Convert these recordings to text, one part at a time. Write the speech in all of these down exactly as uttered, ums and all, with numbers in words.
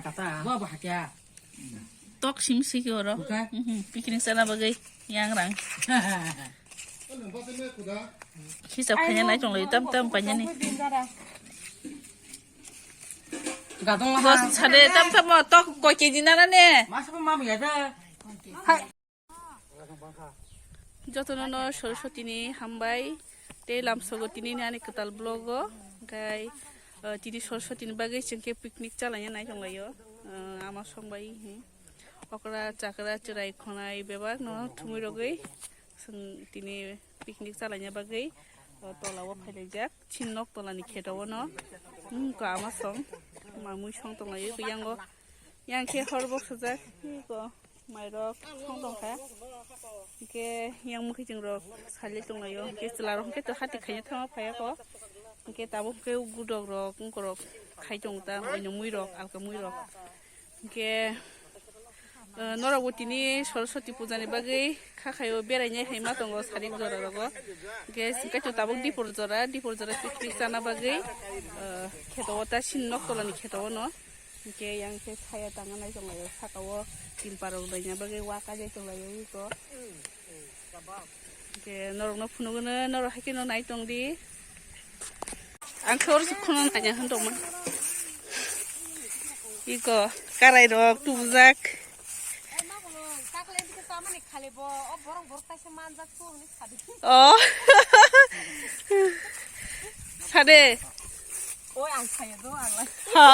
Kata. Bo bahakya. Tok sim siki oro. Buka. Mhm, picnic sana bagwi yang rang. Hisab khanya nai tong lai tam tam panya ni. Gadong. Bos ha. Sade tam tam mo tok koi keji nana ne. Masa ma ma ya da. Hai. Jotono no Saraswati ni hambai tei lamsogo tini ni ani kwtal vlog o, hwnkhe, uh, tini Saraswati ni bagwi chwng khe picnic chalaina nai tong lai o, uh, ama song bai hi okra chakra chwrai khonai bebak no thumui rogwi chwng tini picnic chalaina bagwi, uh, tola o phai laijak chini nok tola ni kheto o no, hmm, ko ama song mamui song tong lai o yang o yang khe hor bok sajak ko. Mairok song tongkha. Hwnkhe yang mwkhwtwng rok salai tonglaio. Hwnkhe chwla rok hwnkhe to hati khaina thangma phaiya kho. Hwnkhe tabuk hwnkhe gudok rok, wngkok rok khai tongo ta, oino mui rok, alka mui rok. Hwnkhe, eh, norok bo tini Saraswati puja ni bagwi kha khaio berainai hai ma tongo sari jora rogo. Hwnkhe swngkhe to tabuk dipor jora, dipor jora picnic chana bagwi, eh, kheto o ta sini nok tola ni kheto o no. Hwnkhe yang khe saya tangna nai tonglaio, saka o tin parok daina bagwi wa kajai tonglaio iko. Hwnkhe norokno phunugwno, norok hai kheno nai tongdi. Ang khe oro se kheno naina hwn tongma. Iko karai rok tubujak. Oh. Sade. Oi, ang saya do, ang lai. Ha.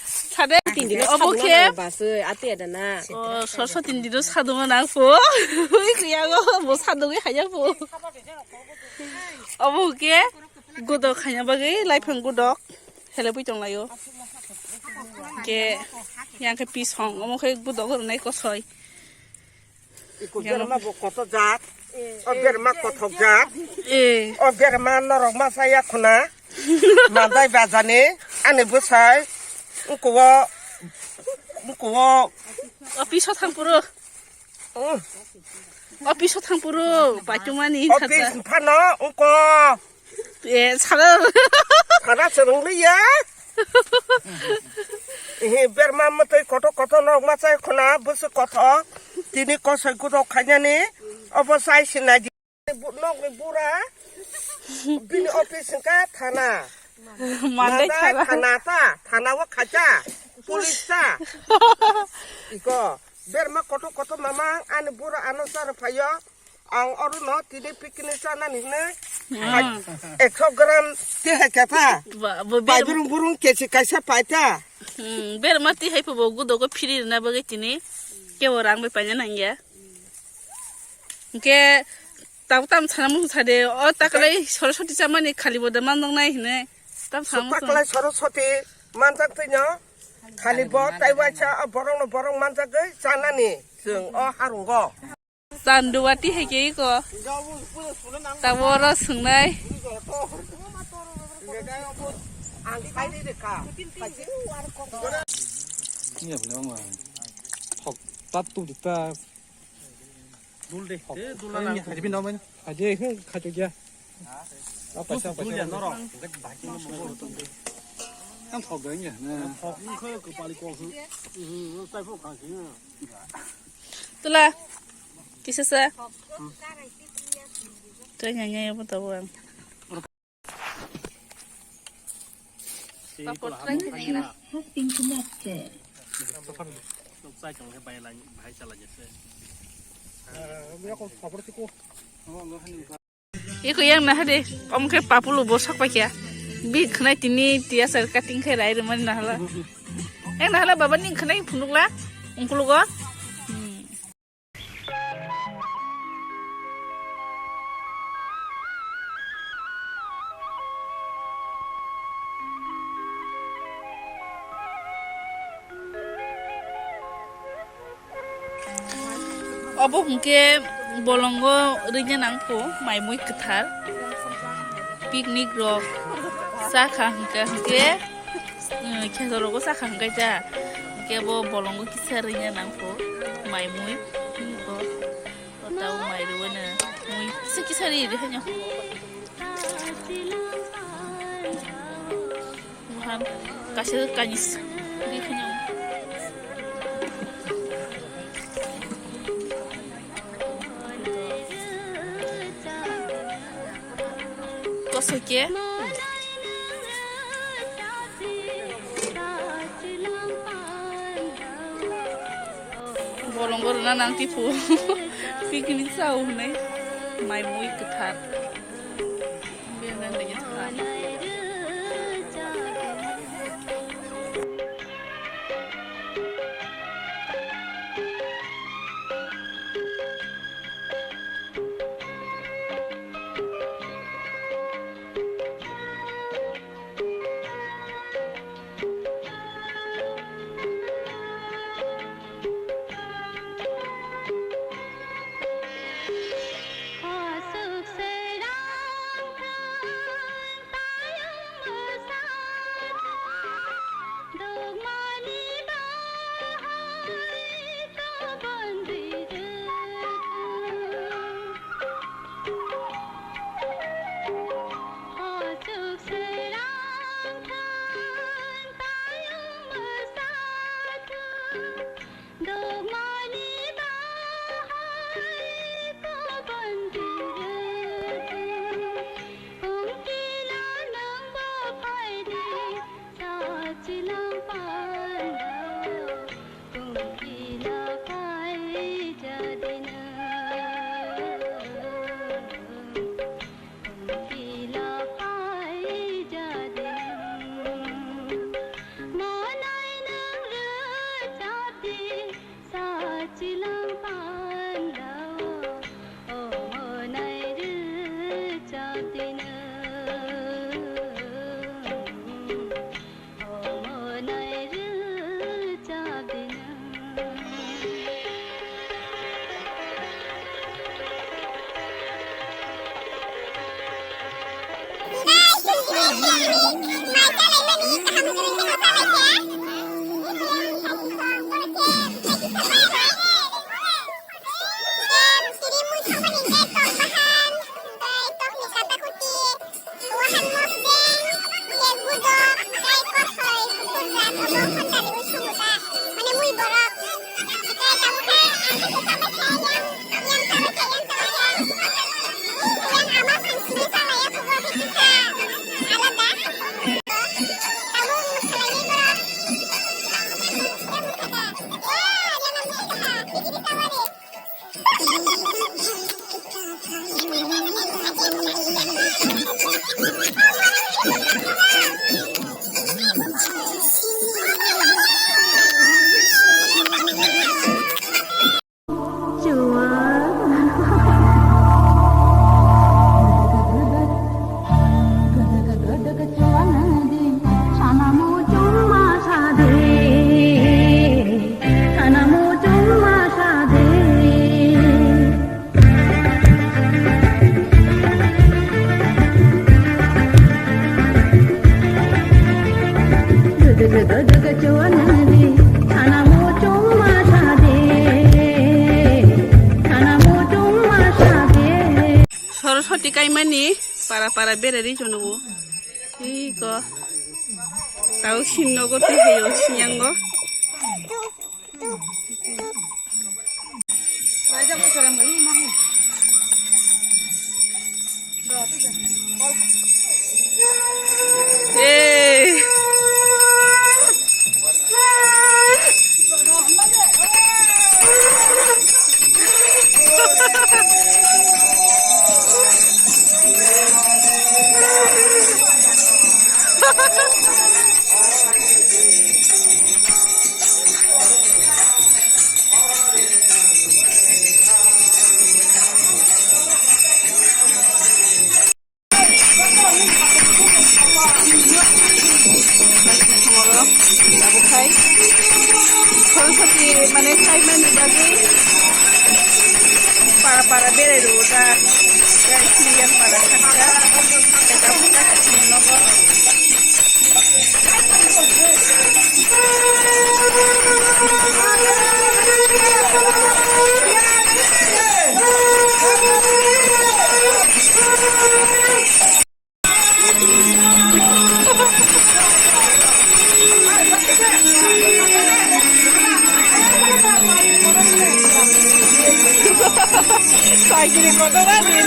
Sade. Tin dino obo sadungo khe nang basoi, ate ada na. Oh, sorso tin dino sadungo nang po. Ui, kuya go, bo sadungo haya po. Obo khe gudok haya bagwi, laifang gudok. Helebwi tong laio. Ke, yang khe pisong, omo khe gudok rwnai kosoi. Iko berma bo koto jat. O berma kothok jat. Eh. O berma norok ma saya khuna. Madai bajani ani bwsai. Uko o, uko o. Office o thang puro. Mm. Office o thang puro. Patumani. Office phano uko. Eh, sara. Sara chwrwng liya. Ehe, berma mwtwi kotor kotor nok ma chai khuna, bwswk kotor. Tini kosoi gudok khainani, obo chai sinai di. Bu-, nokni bura, bini office hwnkha thana. Mandai Nadai thana. Thana ta, thana o khacha, police ta. Iko, berma kotor kotor mama, ani bura ano chara phaio. Ang oro no tini picnic chanani hwnwi. Hmm. Ekso gram twi hai khe pha. Ba, bo ber- Pai burung burung kesi kaisa pai ta. Hmm, berma twi hai pha bo gudogo phiri rwna bagwi tini kebo rang bai paina nangya. Hwnkhe tabuk tam sana mung sade, o takalai soroswti chamani khali bo da mandong nai hwnwi. Tam sana mung sade. Takalai soroswti manjak twino khali bo tai waisa o borok no borok manjagwi chanani chwng o harungo. Chanduwati hai khe iko. Tabuk oro swngnai. Thok tat tu ta. Dul de. Thok. Te dul na. Hai bin dong. Hai de khe khachu ya. Dul ya norok. Ang thok ga ya. Thok ni khe ko pali ko. Tula, kisa sa? Tanya nya ya, apa tahu ang? Papot try tanya na. Iko yang nah de, om khe papulu bosak paikya. Bi khnai tini tiya sar cutting khai rai rwmani nahala. Yang nahala baba ni khnai phunukla, ungkulugo. Hmm. Obo hwnkhe bolongo rwina nangkho mai mui kwthar, picnic rok chakha hwnkhe, hwnkhe, mm, kheto rogo chakha hwnkhe ta, hwnkhe bo bolongo kisa rwina nangkho mai mui, bo, bo tao mai rwino mui kisa kisa ri ri haino. Buhan kaisa kanis ri khaino. Sake. Bolongo rwna nang tipo. Picnic sao hwnwi. Mai mui kwthar. Bebak nang nini thani. Saraswati kaimani para para berari jono. Iko. Tau sinno go tei hayo sinyango. Saraswati mane saimani bagwi para para berai rwo ta. Para sakha. Nogo. Cycle ko to ba ni.